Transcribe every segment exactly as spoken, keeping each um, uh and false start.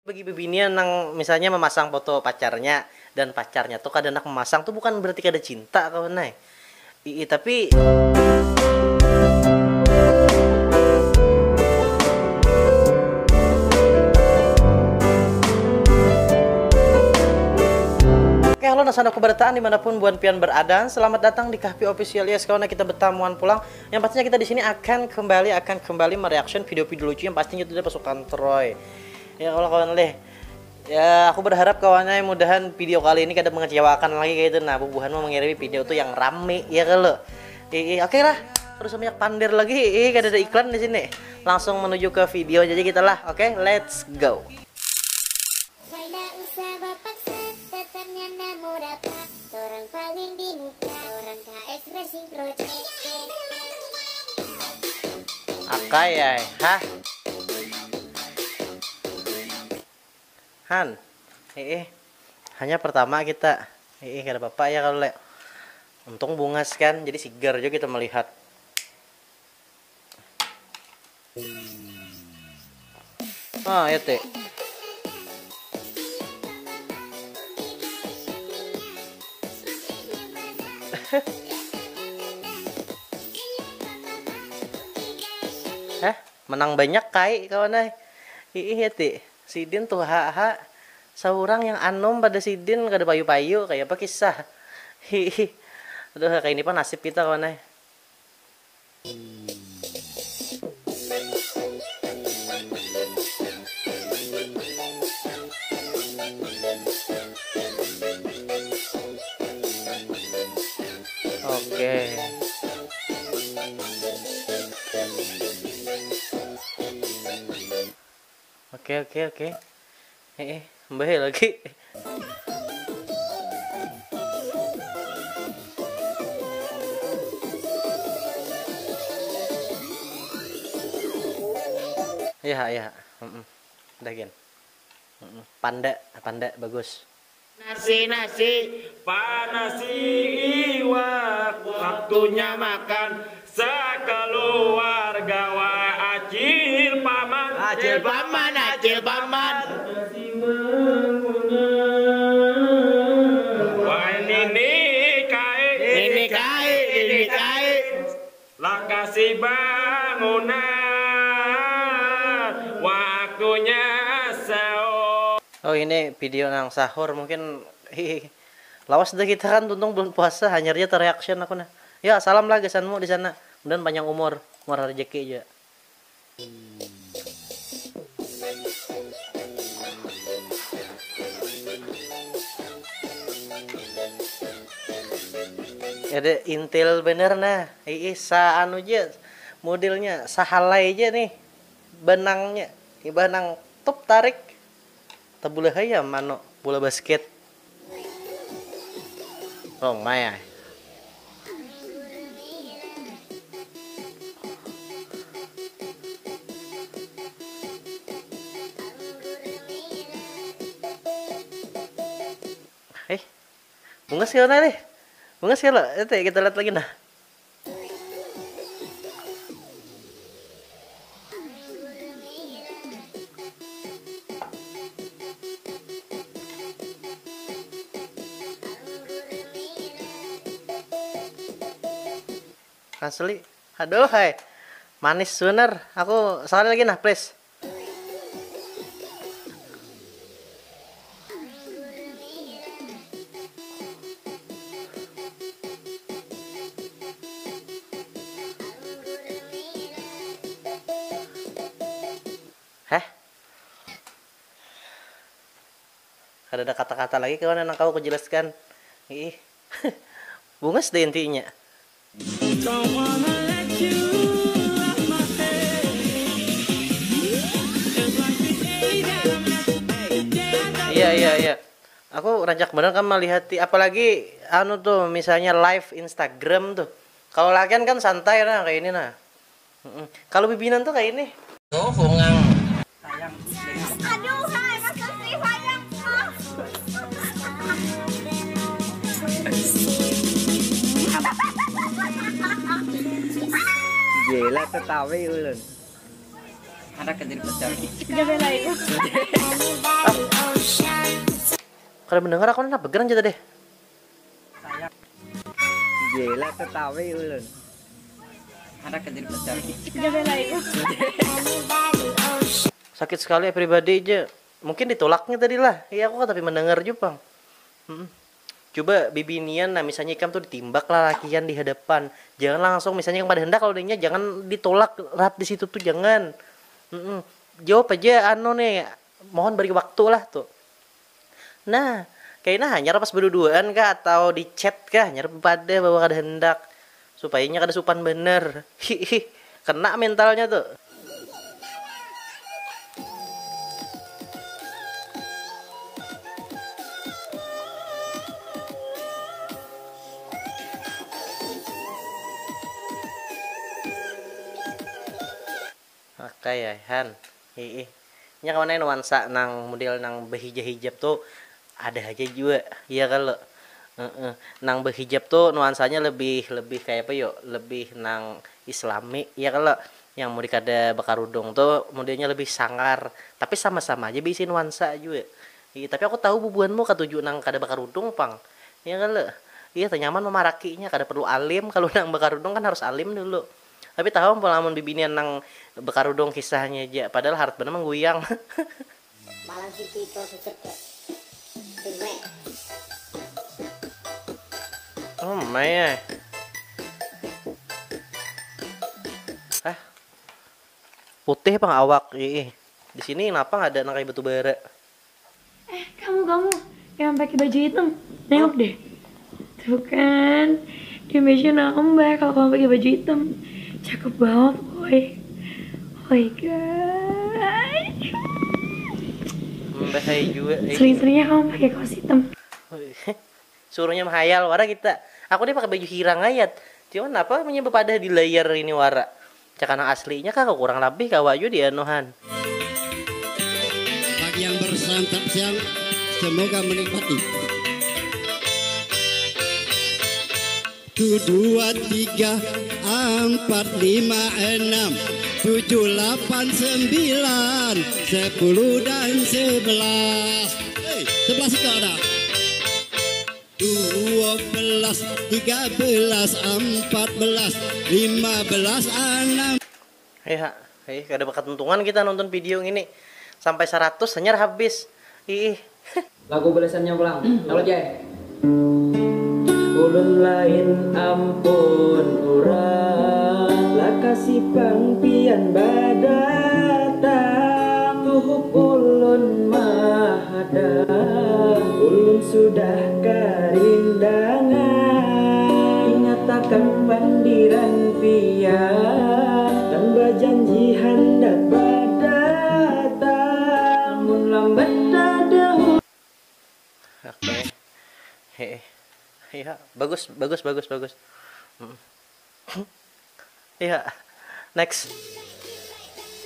Bagi bebinian nang misalnya memasang foto pacarnya dan pacarnya tuh kada nak memasang tuh bukan berarti kada cinta kawan ai. Ii tapi Oke, halo, nah, sanak berataan dimanapun buan pian berada, selamat datang di Kahpi Official. Yes, kawan, kita betamuan pulang. Yang pastinya kita di sini akan kembali akan kembali mereaction video-video lucu yang pastinya itu dari pasukan Troy. Ya Allah kawan leh. Ya aku berharap kawannya mudahan video kali ini kada mengecewakan lagi kayak itu. Nah bubuhan mau mengirimi video tuh yang rame ya kalau. Ii, oke lah. Terus banyak pander lagi. Ih, kada ada iklan di sini. Langsung menuju ke video aja kita lah. Oke, let's go. Kada usah bapaksa, tetapnya namu dapat. Orang paling di muka, orang K S Racing Project. Akai ai, hah? Han, eh, eh. Hanya pertama kita, eh, eh, kada apa-apa ya kalau le. Untung bungas kan, jadi sigar juga kita melihat. Ah, ya teh. Hah? Menang banyak kai kawan ai. Ih ya ti. Sidin tuh ha ha. Saurang yang anom pada sidin kada payu-payu kayak apa kisah. Hihi. Aduh kayak ini pan nasib kita kawan ai. Oke. Oke oke oke. Heeh, mbah lagi. Iya iya. Heeh. Dah gin. Heeh. Panda, panda bagus. Nasi nasi panasi iwak waktunya makan sekeluarga wa acil paman acil paman acil paman. Wah ini kai ini kai ini kai. Lakasi bangunan waktunya sahur. Oh ini video nang sahur mungkin. Hihi. Lawas dah kita kan tuntung belum puasa hanyar aja reaction aku nah. Ya salam lah gasanmu di sana. Mudahan panjang umur, murah rezeki aja. Ada intil bener nah. Ih sa anu aja modelnya sahalai aja nih. Benangnya ibadah nang tup tarik. Tabulah hayam anu bola basket. Oh my. Eh, bungas ya deh. Bungas ya lo. Itu kita lihat lagi nah. Asli. Aduh hai. Manis bener. Aku sekali lagi nah please. Heh. Kada ada kata-kata lagi kawan nang kawa kujelaskan. Ih. Bungas deh intinya. Iya iya iya. Aku rancak bener kan melihati apalagi anu tuh misalnya live Instagram tuh. Kalau lakian kan santai nah kayak ini nah. Kalau bibinan tuh kayak ini. Tuh bungang. Aduh, hai, Mas Lutfi, sayang. Gila ketawa ulun. Kada mendengar aku, nah begerang jata deh. Gila, tetawi ulun. Sakit sekali ya pribadi aja. Mungkin ditolaknya tadi lah. Iya, aku kan tapi mendengar juga, pang. Mm-mm. Coba bibinian, nah misalnya ikam tuh ditimbak lah lakian di hadapan, jangan langsung, misalnya ikam kada hendak kalau dinya, jangan ditolak rap di situ tuh, jangan. Mm-mm. Jawab aja, anu nih, mohon beri waktu lah tuh. Nah, kayaknya hanyar pas berduaan kah atau di chat kah, hanyar pada bahwa kada hendak, supayanya kada supan bener. Hihi, kena mentalnya tuh. Pakai ya, Han. Hiih. Nya kawan ai nuansa nang model nang behijab-hijab tu ada haja jua, iya kalo? Heeh. Nang behijab tu nuansanya lebih, lebih kaya apa yo? Lebih nang islami, iya kalo? Yang model kada bakarudung tu modelnya lebih sangar, tapi sama-sama aja beisi nuansa jua. Ih, tapi aku tahu bubuhanmu katuju nang kada bakarudung pang. Iya kalo? Iya, tenyaman memarakinya, kada perlu alim, kalau nang bakarudung kan harus alim dulu. Tapi tahu ampun lamun bibinian nang bekarudung kisahnya ja, padahal harat banar mangguyang. Malang City Pro Future Club. Sunway. Oh my. Hah? Putih pang awak, iih. Di sini kenapa nggak ada nang kayak batu bara? Eh, kamu, kamu. Yang pakai baju hitam. Nengok deh. Tuh kan. Dia mention nambah kalau kamu pakai baju hitam. Cakep banget, boy. Oh my God. Mbah hai jua, eh. Sering-seringnya kamu pakai kaos hitam. Suruhnya mahayal wara kita. Aku nih pakai baju hirang ayat. Cuman apa punya bepadah di layar ini wara. Cakana aslinya kah kurang lebih kawa jua di anuhan. Bagi yang bersantap siang, semoga menikmati. Satu, dua, tiga, empat, lima, enam, tujuh, delapan, sembilan, sepuluh, dan sebelas. Hei, sebelas ikau dah. Dua belas, tiga belas, empat belas, lima belas, enam. Hei, ha. Hei, kada bakat untungan kita nonton video ngini. Sampai saratus hanyar habis. Iih. Lagu balasannya pulang. Halo, Jay. Ulun lain ampun urang, lakasi pang pian badatang. Tuhuk ulun mahadang, ulun sudah karindangan. Ingatakan pandiran pian, dan bajanji handak badatang. Mun lambat tadahulu. Oke. Heeh. Iya, bagus, bagus, bagus, bagus. Mm. Iya. Next.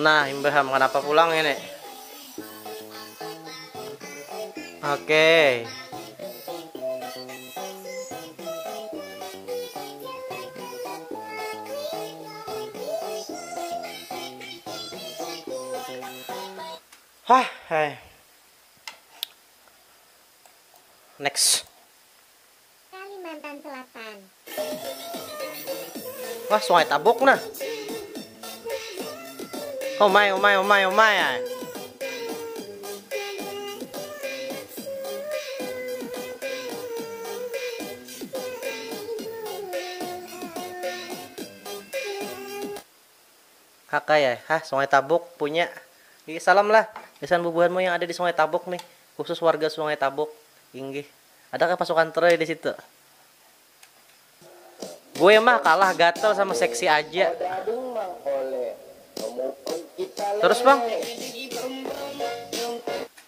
Nah, imbah ham, kenapa pulang ini? Oke. Hah, hai. Next. Kalimantan Selatan. Wah, Sungai Tabuk nah. Umai, umai, umai, umai, ai. Hakai ai, hah, Sungai Tabuk punya. Ih, salam lah gasan bubuhanmu yang ada di Sungai Tabuk nih, khusus warga Sungai Tabuk. Inggih. Adakah pasukan Troy di situ? Gue mah kalah gatel sama seksi aja. Terus, Bang?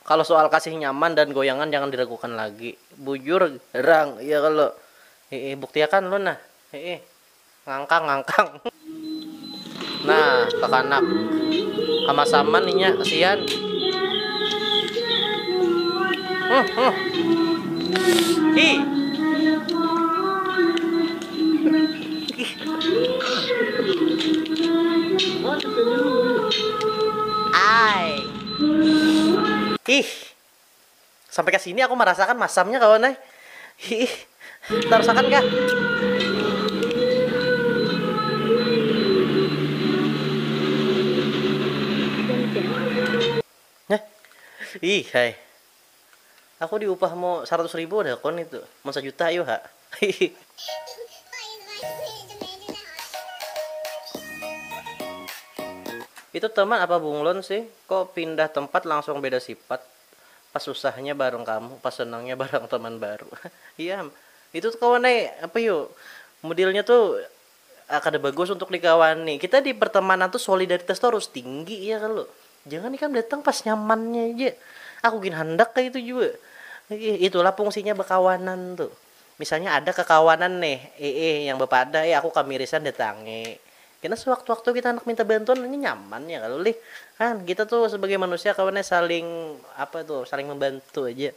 Kalau soal kasih nyaman dan goyangan jangan diragukan lagi. Bujur, rang, iya kalau. Heeh, buktiakan lu nah. Heeh. Ngangkang, ngangkang. Nah, kakanak. Kamasaman inya, kasihan. Huh, huh. Hi. Ih. Sampai ke sini aku merasakan masamnya kawan eh. Ih, tarusakan kah? Nah, ih hai. Aku diupah mau seratus ribu ada kon itu. Mau sejuta ayo ha. Itu teman apa bunglon sih? Kok pindah tempat langsung beda sifat? Pas susahnya bareng kamu, pas senangnya bareng teman baru. Iya, itu tuh kawan ai, apa yuk? Modelnya tuh ah, kada bagus untuk dikawani. Kita di pertemanan tuh solidaritas tuh harus tinggi ya kalau. Jangan ikam datang pas nyamannya aja. Aku gin handak kayak itu juga. Ih, itulah fungsinya bekawanan tuh. Misalnya ada kekawanan nih, eh, eh yang bepada, eh aku kamirisan datangi. Karena sewaktu-waktu kita anak minta bantuan ini nyaman ya kalau lih. Kan kita tuh sebagai manusia kawannya saling apa tuh, saling membantu aja.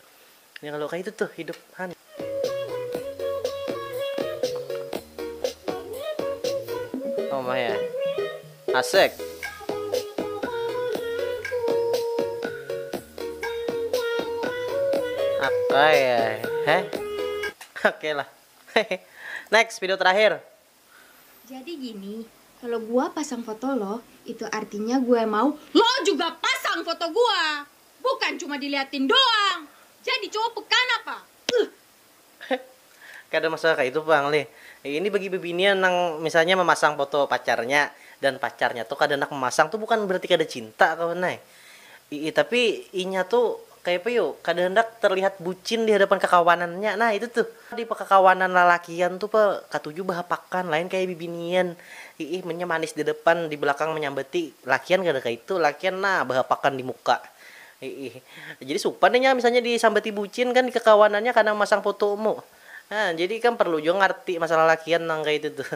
Ya kalau kayak itu tuh hidup han. Oh mah ya. Asik. Oke ya. Heh. Oke lah. Next video terakhir. Jadi gini, kalau gua pasang foto lo, itu artinya gue mau lo juga pasang foto gua. Bukan cuma diliatin doang. Jadi cowok pekan apa? Uh. Kada masalah kayak itu pang lih. Ini bagi bebinian nang misalnya memasang foto pacarnya dan pacarnya tuh kada nak memasang tuh bukan berarti kada cinta kawan ai. Ii tapi inya tuh kayak apa yo kada hendak terlihat bucin di hadapan kakawanannya nah itu tuh di kakawanan lalakian tuh pa katuju bahapakan lain kayak bibinian ii menya manis di depan di belakang menyambati lakian kada kayak itu lakian nah bahapakan di muka ii jadi supan nya misalnya disambati bucin kan di kakawanannya karena masang fotomu nah jadi kan perlu juga ngerti masalah lakian nang kayak itu tuh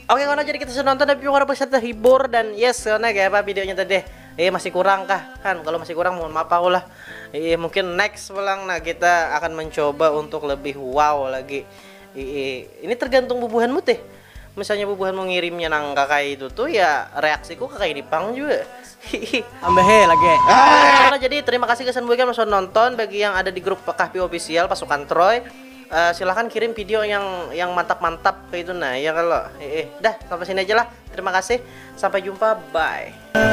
Oke kawan jadi kita sudah nonton tapi orang peserta hibur dan yes karena kayak apa videonya tadi eh masih kurang kah kan kalau masih kurang mohon maaf aku lah eh mungkin next pulang nah kita akan mencoba untuk lebih wow lagi eh ini tergantung bubuhanmu teh misalnya bubuhanmu ngirimnya nang kakai itu tuh ya reaksiku kakai ini pang juga Ambehe lagi. Nah, jadi terima kasih kesan buikan sudah nonton bagi yang ada di grup Kahpi Official pasukan Troy. Uh, silahkan kirim video yang yang mantap-mantap kayak itu nah ya kalau eh, eh. Dah sampai sini aja lah terima kasih sampai jumpa bye